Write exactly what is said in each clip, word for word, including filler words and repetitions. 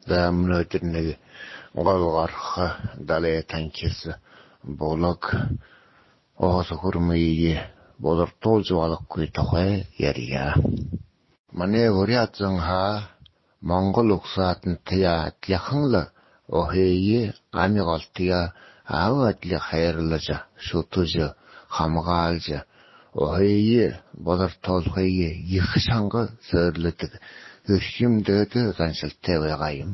За, мүнөөдэр нэгэ гол гараха далай танхис, булаг, уһа сүхэрмые бузардуулжа болохогүй тухай яряа. Манай буряад зон һаа монгол угсаатантаяа адлихан лэ уһые, ами голтоёо аба адли хайрлажа, шүтэжэ, хамгаалжа, уһые бузардуулхые ехэ шанга зөөрлэдэг эрхим дээдэ заншалтай байгаа юм.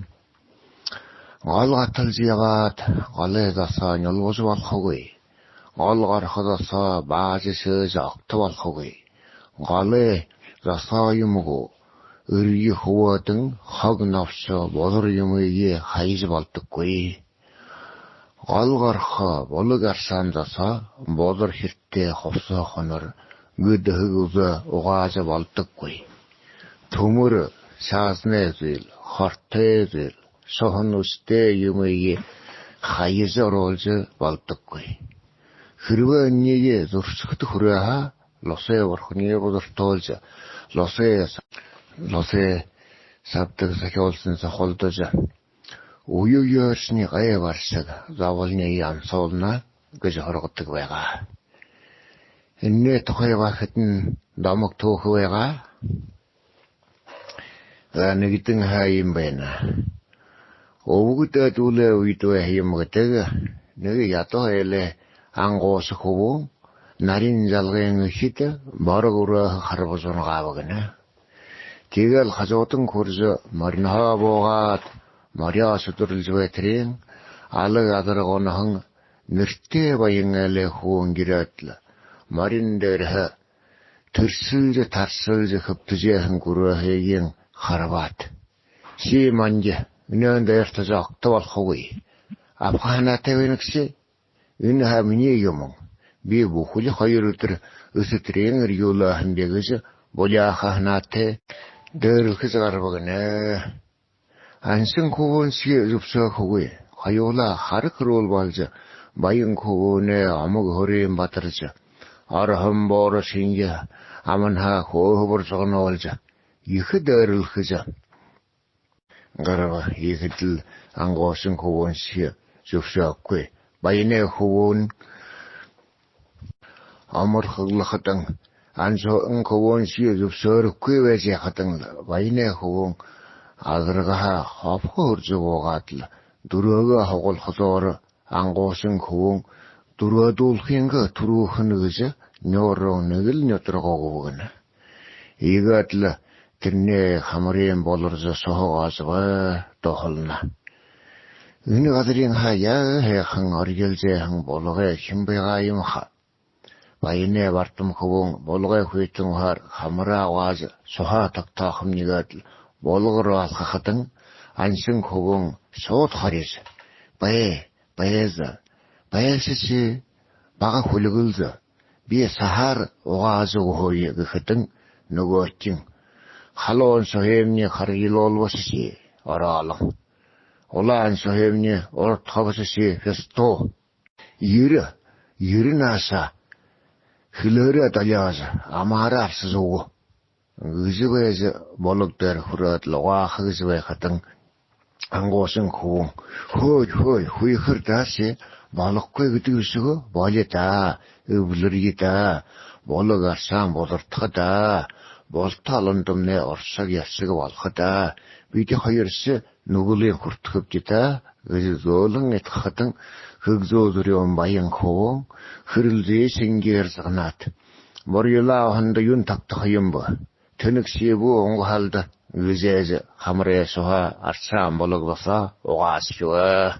Гол гаталжа ябаад, голой досоо нюлбажа болохогүй. Гол гараха досоо баажа шээжэ огто болохогүй. Голой досоо юм гү, эрье хүбөөдэн, хог нобшо, бузар юумые хаяжа болдоггүй. Гол гараха, булаг арсаан досоо бузар хиртэ, хубсаһа хунар, гэдэһэг үзөө угаажа болдоггүй. Түмэр, саазанай зүйл, хортой зүйл, шуһан үстэй юумые хаяжа оруулжа болдоггүй. Хэрбээ энээниие зуршахада хүрөө һаа, лусай бурханиие бузардуулжа, лусай, лусай сабдаг сахюулсан сухалдажа, үе үеэршни гай баршаг зоболониие ансуулна гэжэ һургадаг байгаа. Энээнэй тухай баһа хэдэн домог түүхэ байгаа. За, нэгэтэн һаа иимэ байна. Үбгэ дээдэ үеын үедэ байһан юм гэдэг. Нэгэ ядуу айлай ангууша хүбүүн нарин жалгын эхидэ борог үрөөһэ харбажа унагааба гэнэ. Тиигээл хажуудань хүрэжэ, мориноһоо буугаад, мориёо шүдэрлэжэ байтарынь, алаг азарга унаһан нэрэтэй баян айлай хүбүүн ерээд лэ, морин дээрэһээ тэршэлжэ, таршалжа хэбтэжэһэн гүрөөһэйень харбаад: «Ши манди, энээн дээрэ тажа огто болохогүй. Абаха һанаатай байна гүш? Энэ һаа минии юумэн. Би бүхэли хоёр үдэр сэсэрлигынь эрьюулээ һэм би», — гэжэ буляаха һанаатай дээрэлхэжэ гараба гэнэ. Аншан хүбүүншье зүбшөөхэгүй. Хоюулаа хара хэрүүл болжо, баян хүбүүнэй омог һүрын бадаржа, орһон буурашые аманһаа хөөһэ буржагнуулжа, ехэ дээрэлхэжэ гараба. Иихэдэл ангуушан хүбүүншье зүбшөөхэгүй. Баянай хүбүүн омор хаглахадань, аншан хүбүүншье зүбшөөрөхгүй байжа байхадань, баянай хүбүүн азаргаһаа хобхо һүржэ буугаад лэ, дүрөөгөө һугалхадаа, ангуушан хүбүүн дүрөөдүүлхынгээ түрүүхэн гэжэ нюур руу нэгэл нюдарга үгэбэ гэнэ. Иигээд лэ тэрэнэй хамарынь буларжа, суһа гоожо дууһална. Энэ газарынь һаа яагаа һайхан орьёлжо байһан булагай эхин байгаа юм ха. Баянай бардам хүбүүн булагай хүйтэн уһаар хамараа угаажа, суһаа тогтоохом гээд лэ, булаг руу алхахадань, аншан хүбүүн шууд хорижо: «Бай, байза, байшаши, бага хүлигэлзэ, би саһаар угаажа үгэхөө», — гэхэдэнь, нүгөөдэнь: «Халуун шуһыемни харгилуулбаши, ороолон. Улаан шуһыемни урдхабаши, фисту. Ерэ, ерэ наашаа, хэлээрээ долёожо, амаараа арсажа үгэ», — гэжэ байжа, булаг дээрэ хүрөөд лэ угааха гэжэ байхадань, ангуушан хүбүүн: «Хөөе, хөөе, хүйхэр даа ши, болохогүй гэдэг бэшэ гү, болиё даа, эблэрье даа, булаг арсаан бузардаха даа, булта олон домнай уршаг яршаг болохо даа. Бидэ хоёршни нүгэлынь хүртэхэбди даа», — гэжэ зөөлэн ядхахадань, хэгзүү зүрюун баян хүбүүн хэрэлзэеэ шэнгеэр загнаад: «Бурьялаа уһанда юун тогтохо юм бэ? Тэнэг шиибүү, унгаһал даа», — гэжэ байжа, хамарай суһаа арсаан булаг досоо угаашаба.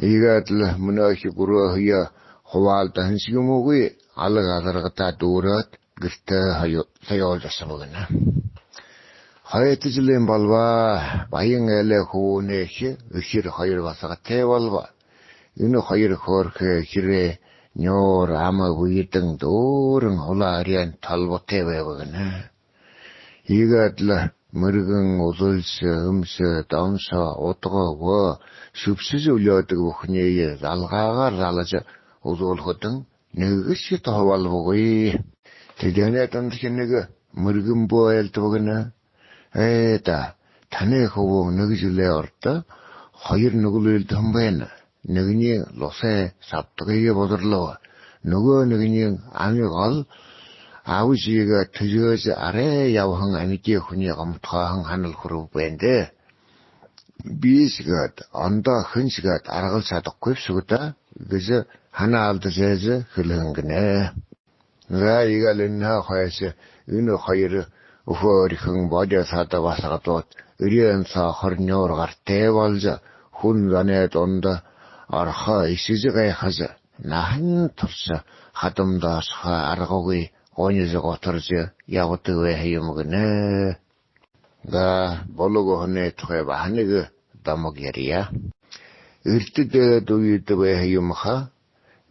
Иигээд лэ мүнөөхи гүрөөһэеэ хубаалдаһан шэнги юм гү, алаг азаргадаа дүүрээд, гэртээ һоё-, һоёолжо ошобо гэнэ. Хойто жэлынь болобо. Баян айлай хүбүүнэй эхи эхир хоёр басагатай болобо. Энэ хоёр хөөрхы эхирэй нюур, ама, бэедэнь дүүрэн, улаан эрьен толботой байба гэнэ. Иигээд лэ мэргэн үзэлшэ, эмшэ, домшо, удга, үбөө шэбшэжэ үлөөдэг бүхэниие залгаагаар залажа үзүүлхэдэнь, нэгэшье туһа болобогүй. Тэдэнэй дундахи нэгэ мэргэн бү айлдаба гэнэ. «Ээ даа, Танай хүбүүн нэгэ жэлэй урда хоёр нүгэл үйлэдэһэн байна. Нэгэниинь лусай сабтагые бузарлаба. Нүгөө нэгэниинь ами гол аба эжыгээ тэжээжэ арай ябаһан амиды хүниие гомдохооһон һанал хүрэбэ байна даа. Бишье гээд, ондоо хэншье гээд аргалжа шадахагүйб шуу даа гэжэ һанаа алдажа хэлэһэн гэнэ. За, иигээд лэ энээнһээ хойшо энэ хоёр үхөөрхэн бодо сада басагадууд эреэн соохор нюур гартай болжо, хүн зоной дунда орохо эшэжэ гайхажа, наһан турша хадамда ошохо аргагүй гунижа гутаржа ябадаг байһан юм гэнэ. За, булаг уһанай тухай баһа нэгэ домог яряа. Эртэ дээдэ үедэ байһан юм ха.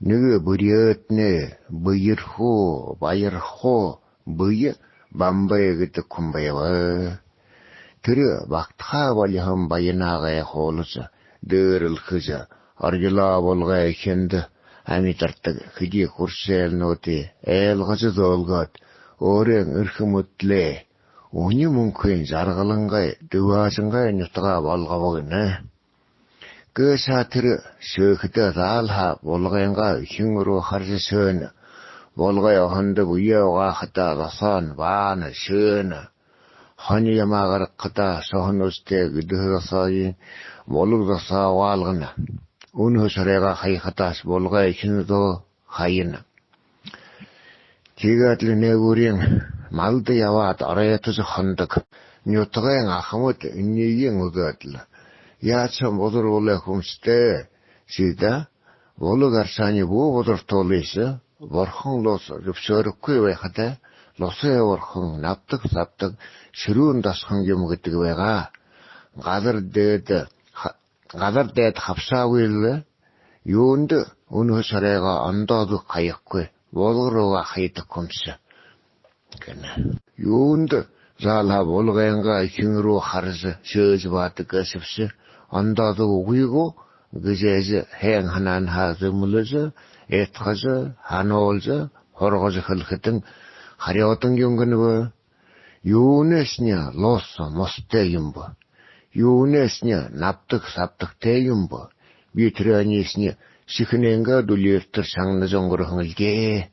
Нэгэ бүряаднай Бэерхүү, Баярхуу, Бэе Бамбай гэдэг хүн байба. Тэрэ багтахаа болиһон баянаа гайхуулжа, дээрэлхэжэ, оргилоо булагай эхиндэ амидардаг хэды хүршэлнүүдые айлгажа зөөлгөөд, өөрын эрхэ мэдэлэй, үни мүнхын жаргалангай, диваажангай нютагаа болгобо гэнэ. Гээшэ тэрэ шэхэдээ заал һаа, булагайнгаа эхин руу хаража шээнэ. Булагай уһанда бэеэ угаахадаа, зосоонь баана, шээнэ. Хони ямаа гаргахадаа, шуһан үстэй гэдэһэ зосоогыень булаг зосоо угаалгана. Үнэһэ шоройгоо хаяхадаа, булагай эхин зуу хаяна. Тиигээд лэ нэгэ үреэн малда ябаад, оройтожо хондог. Нютагай ахамад энээниие үзөөд лэ: «Яажа һаань бузар булай хүмсэтэй ши даа. Булаг аршаань бү бузартуулыш. Бурхан лус зүбшөөрэггүй байхада, лусай бурхан набдаг сабдаг шэрүүн досхон юм гэдэг байгаа. Газар дээдэ ха-, газар дайда хабшаагүй лэ, юундэ үнэһэ шоройгоо ондоо зүг хаяхагүй, булаг руугаа хаядаг хүмсэ», — гэнэ. «Юундэ заал һаа, булагайнгаа эхин руу хаража шэжэ баадаг гээшэбши, ондоо зүг үгы гү?» — гэжэ эжы һайн һанаанһаа зэмэлжэ, эдхэжэ, һануулжа, һургажа хэлэхэдэнь, харюудан юун гэнэб: «Юуншье лус мустай юм бэ. Юуншье набдаг сабдагтай юм бэ. Би тэрэншье шэхэнэйнгээ дүлиирэтэр шагнажа үнгэрһэн лэ даа.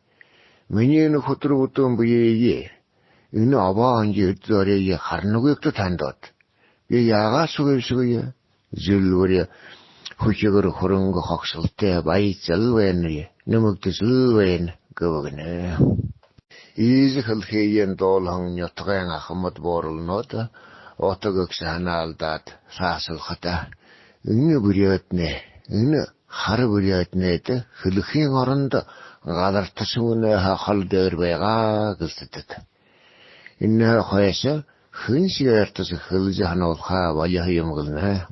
Минии энэ хүтэр бүтэн бэеые, энэ обоо оньдин эд зөөреэ харанагүйб даа тандууд. Би яагаа шугайбши гээ. Жэл бүри хүхигэр хүрэнгэ хогшолтой баяжал байна, нэмэгдэжэл байна», — гэбэ гэнэ. Иижэ хэлэхыень дуулаһан нютагай ахамад бууралнууд утаг эгшэ һанаа алдаад саашалхада: «Энэ бүряаднай, энэ хара бүряаднайда хэлэхын орондо газарташье мүнөө хол дээрэ байгаа», — гэлсэдэг. Энээнһээ хойшо хэншье ойртожо хэлэжэ һануулха болиһон юм гэлнэ.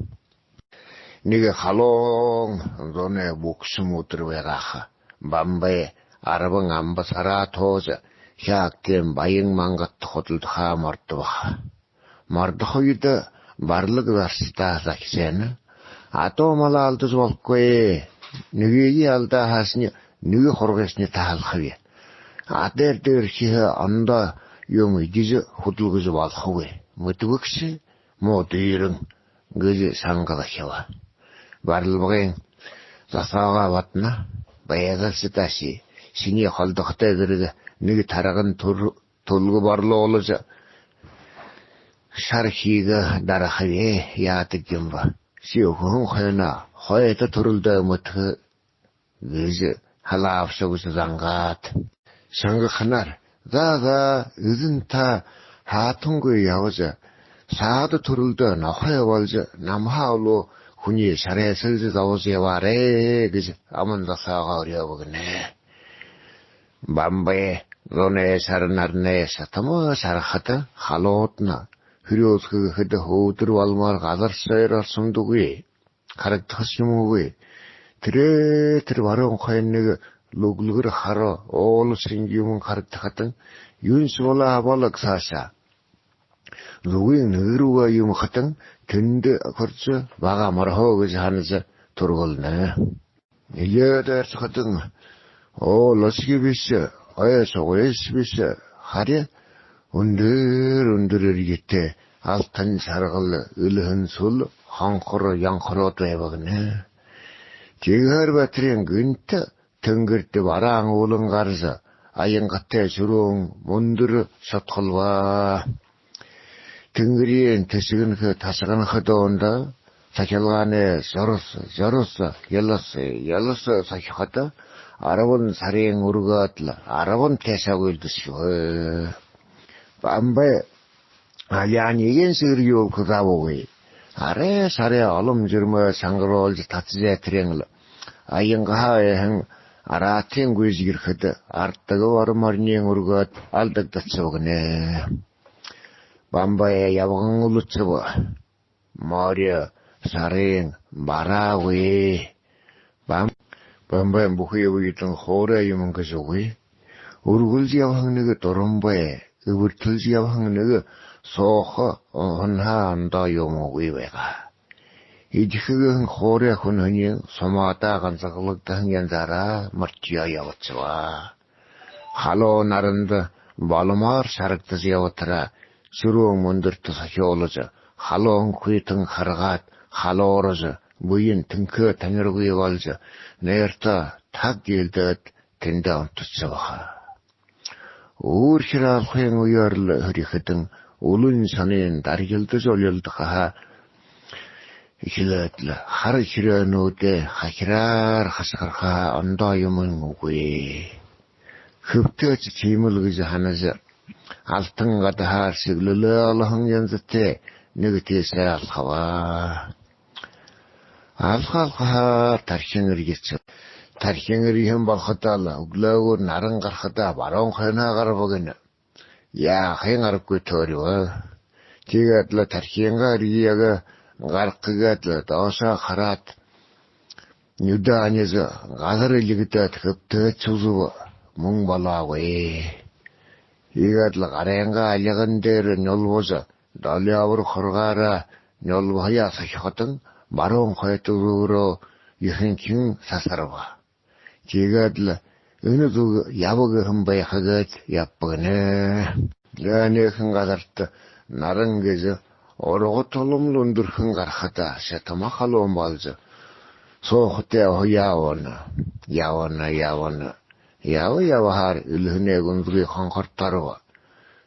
Нэгэ халуун зунай бүксэн үдэр байгаа ха. Бамбай арбан амба сараа туужа, хяагтын баян мангадта худалдахаа мордобо ха. Мордохо үедэ барлаг зарасадаа захижа байна: «Адуу малаа алдажа болохогүй. Нэгые алдаа һаашни, нэгэ хургыешни таһалхаб. Адаар дээрэхи ондоо юм эдижэ хүдэлгэжэ болохогүй. Мэдэбэгши, муу дүүрэн», — гэжэ шанга захиба. Барлбагын: «Засаага бадна, байзалши даа ши. Шинии холдохотой зэргэ нэгэ тарган түр-, түлгэ борлуулжа, шара хиигээ дарахаб, яадаг юм бэ. Ши үхэһэн хойноо хойто түрэлдөө мэдэхэ», — гэжэ халаабша үгэжэ зангаад. Шангаханаар: «За, за, эзэн та һаатангүй ябажа, саада түрэлдөө нохой боложо, намһаа үлүү хүниие шарайсалжа зобожо ябаарай», — гэжэ аман засаага үреэбэ гэнэ. Бамбай зунай шара наранай шатама шарахада, халуутна, хэрүүсхэ гэхэдэ, һүүдэр болмоор газар сойр орсондогүй, харагдаха шэмүүгүй. Тэрэ, тэрэ баруун хойно нэгэ лүглэгэр хара уула шэнги юумэн харагдахадань, юуншье болоо болог саашаа. Зүгын нэгэ руугаа юумэ хатан, тэндэ хүрэжэ, бага морһоо гэжэ һанажа түргэнэ. Нилээд ойртохадань, уула шэнги бэшэ, ой сугыш бэшэ, харин үндэр, үндэр эрьетэй Алтан саргал, элһэн сүл, хонхор ёнхороод байба гэнэ. Тиигэһээр Байтарын гэнтэ тэнгэридэ бараан үүлэн гаража, аянгатай шүрүүн мүндэр шудхалба. Тэнгэриин тэсэгэнхэ тасаганхы дунда сахилгаанай зорос, зорос, ялас, ялас сахихада, арбан сарын үргөөд лэ арбан тайсаа гүйлдэшэбэ. Бамбай алянииень сэгэр юуб хазаабагүй. Арай сарай олон жэрмээ сангаруулжа татажа, тэрэнь лэ аянгаһаа эһэн араатын гүйжэ ерэхэдэ, ардагы баруун мориниинь үргөөд алдагдашаба гэнэ. Бамбай ябаган үлэшэбэ. Мори сарын бараагүй. Бам-, Бамбайн бүхы үбгэдэн хуурай юумэн гэжэ үгы. Үргэлжэ ябаһан нэгэ дуранбай, эбэртэлжэ ябаһан нэгэ сооһо, уһанһаа ондоо юумэ үгы байгаа. Эдихэ гэһэн хуурай хүнһэниинь сумаадаа ганзагалагдаһан янзаараа мордожо ябашаба. Халуун наранда боломоор шарагдажа ябатараа, шүрүүн мүндэртэ сохюулжа, халуун хүйтэн харгаад, халууража, бэень тэнхээ тамиргүй болжо, нойртоо таг диилдээд, тэндэ унташаба ха. Үүр хираалхын үеэр лэ һэрихэдэнь, үлэн шонын дархилдажа улилдахаһаа эхилээд лэ, хара хирээнүүдэй хахираар хашхархаһаа ондоо юумэн үгы. Хэбтээшье тиимэл гэжэ һанажа, алтан гадаһаар сэглэлээ олоһон янзатай нэгэ тайсаа алхаба. Алха алхаһаар тархин эрьешэбэ. Тархин эрьеһэн болоходоо лэ, үглөөгүүр наран гарахадаа баруун хойноо гараба гэнэ. Яахын аргагүй төөриба. Тиигээд лэ тархингаа эрьеэгээ гараха гээд лэ, доошоо хараад, нюдөө анижа, газар элигдээд, хэбтээшье үзэбэ, мүн болоогүй. Иигээд лэ гарынгаа альган дээрэ нюлбажа, долёобор хургаараа нюлбаһаяа сохиходонь, баруун хойто зүгөөрөө ехэнхинь сасарба. Тиигээд лэ энэ зүг яба гэһэн байха гээд ябаба гэнэ. Энэхэн газарта наран гэжэ урга тулам лэ үндэрхэн гарахада, шатама халуун болжо, суухатай уһаяа уунаа. Ябана, ябана. Яба ябаһаар элһэнэй гүнзэгы хонхорто ороба.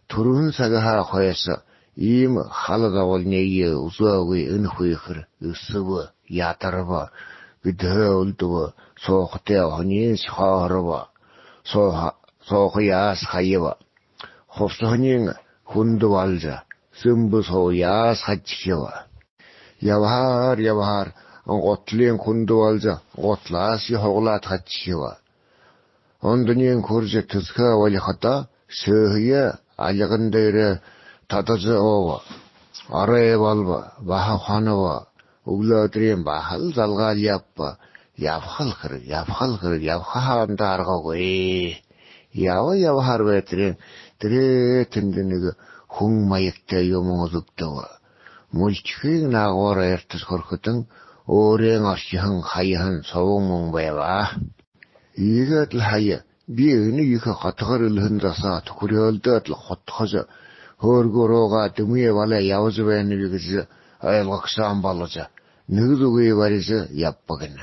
Түрэһэн сагһаа хойшо иимэ хала зоболониие үзөөгүй энэ хүйхэр эсэбэ, ядарба, гэдэһээ үлдэбэ, суухатай уһаниинь хооһорбо, сууха-, суухаяа хаяба. Хубсаһаниинь хүндэ болжо, сэбэр суухаяа хаяжархиба. Ябаһаар, ябаһаар гуталынь хүндэ болжо, гуталаа хугалаад хаяжархиба. Унданиинь хүрэжэ тэсэхэ болиходоо, шээһээ альган дээрээ тодожо ууба. Орой болобо, баһа хонобо. Үглөөдэрынь баһал залгаал ябаба. Ябахал хэрэг, ябахал хэрэг, ябахаһаа ондоо аргагүй. Яба ябаһаар байтарынь, тэрэ тэндэ нэгэ хүн маягтай юумэн үзэгдэбэ. Мүлхиин наагуур ойртожо хүрэхэдэнь, өөрын орхиһон хаяһан субан мүн байба. Иигээд лэ хая: «Би энэ ехэ хотогор элһэн досоо түхэреэлдөөд лэ хутхажа, хөөргөө руугаа дэмы балай ябажа байнаб», — гэжэ ойлгогшоон боложо, нэгэ зүгөө барижа ябаба гэнэ.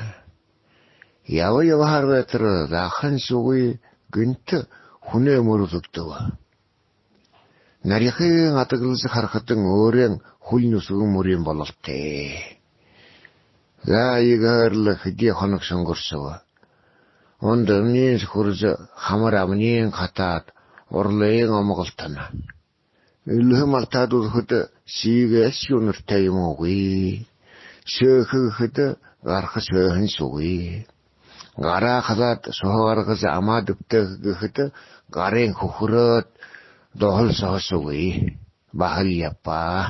Яба ябаһаар байтар, зааханшье үгы, гэнтэ хүнэй мүр үзэгдэбэ. Нарихын адаглажа харахадань, өөрын хүл нюсэгэн мүрын бололтой. За, иигэһээр лэ хэды хоног шэнги үнгэршэбэ. Унданиинь хүрэжэ, хамар аманиинь хатаад, урлыень омогол тана. Элһэ малтаад үзэхэдэ, шиигээшье үнэртэй юумэ үгы. Шээхэ гэхэдэ, гараха шээһэншье үгы. Гараа хазаад, шуһа гаргажа, амаа дэбтээхэ гэхэдэ, гарынь хүхэрөөд, дуһал шуһашье үгы. Баһал ябаа.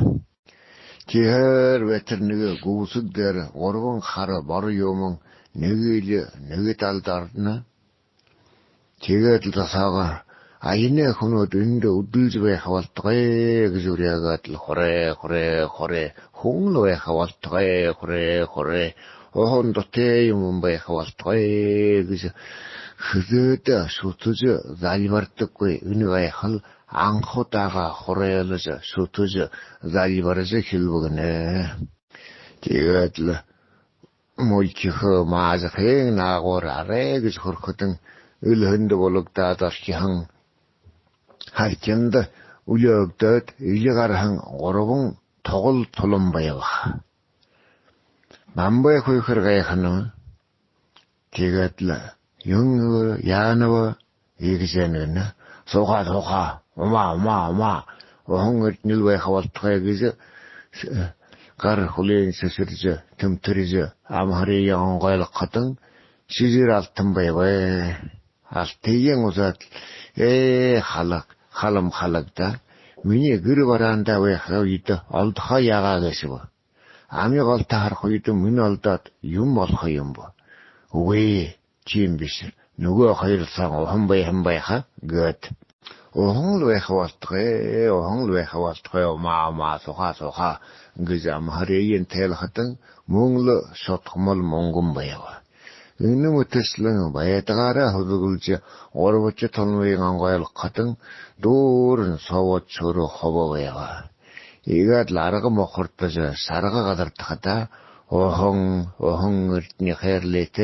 Тиихэдэ байтар нэгэ гүбсэг дээрэ гурбан хара боро юумэн нэгэ элэ нэгэ талада орно. Тиигээд лэ досоогоо: «Аянай хүнүүд эндэ үдэлжэ байха болтогой», — гэжэ үреэгээд лэ: «Хурай, хурай, хурай, хүн лэ байха болтогой, хурай, хурай, уһан дуратай юумэн байха болтогой», — гэжэ хэзээдэ шүтэжэ зальбардаггүй энэ гайхал анха удаагаа хурайлажа, шүтэжэ, зальбаржа хэлэбэ гэнэ. Тиигээд лэ мулхиха маажахын наагуур арай гэжэ хүрэхэдэнь, элһэндэ булагдаад орхиһон, хархинда үлөөгдөөд, эли гараһан гурбан тугал тулам байба. Бамбай хүйхэр гайхана. Тиигээд лэ: «Юун бэ, яана бэ?» — иигэжэ нэгэ: «Сууха, сууха, умаа, умаа, умаа. Уһан эрдэни байха болтогой», — гэжэ гар хүлынь сэсэржэ, тэмтэржэ, амһарые онгойлгоходонь, шэжэр алтан байба. Алтыень үзөөд: «Ээ, халаг, халам халаг даа. Минии гэр бараандаа байха үедэ олдохоо яагаа гээшэб? Ами голто хараха үедэ минии олдоод юун болохо юм бэ? Үгы, тиимэ бэшэ. Нүгөө хоёр соо уһан байһан байха», — гээд. «Уһан лэ байха болтогой, уһан лэ байха болтогой, умаа, умаа, сууха, сууха», — гэжэ амһарыень тайлахадань, мүн лэ шудхамал мүнгэн байба. Энэ мэтэшэлэн байдагаараа һүзэглэжэ, гурбадахи туламыень онгойлгоходонь, дүүрэн субад шүрэ хуба байба. Иигээд лэ арга мухардажа, шарга газардахадаа: «Уһан, уһан эрдэни хайрлыт,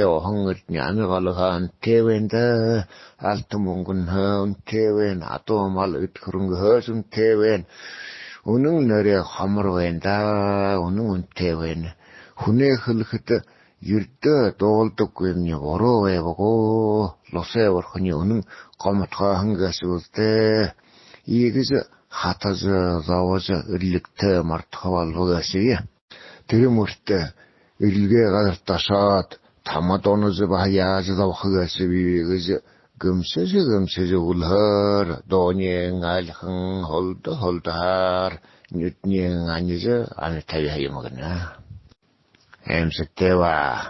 уһан эрдэни ами голһоо үнэтэй байна даа, алта мүнгэнһөө үнэтэй байна, адуу мал эд хүрэнгөөһөө үнэтэй байна. Үнэн нэрэ хомор байна даа, үнэн үнэтэй байна. Хүнэй хэлэхэдэ, ердөө дуулдаггүй юумэниинь буруу байба гү, Лусай бурханиие үнэн гомдохооһон гээшэ бэзэ даа», — иигэжэ хатажа, зобожо, эрлигтээ мордохо болобо гээшэ. Тэрэ мүртөө эрлигэй газарта ошоод, тамада унажа, баһа яажа зобохо гээшэбиб гэжэ гэмшэжэ, гэмшэжэ үглөөр, дууниинь айлхан һүлдэ һүлдэһээр, нюдэниинь анижа, ами табиһан юм гэнэ. Аймшагтай ба.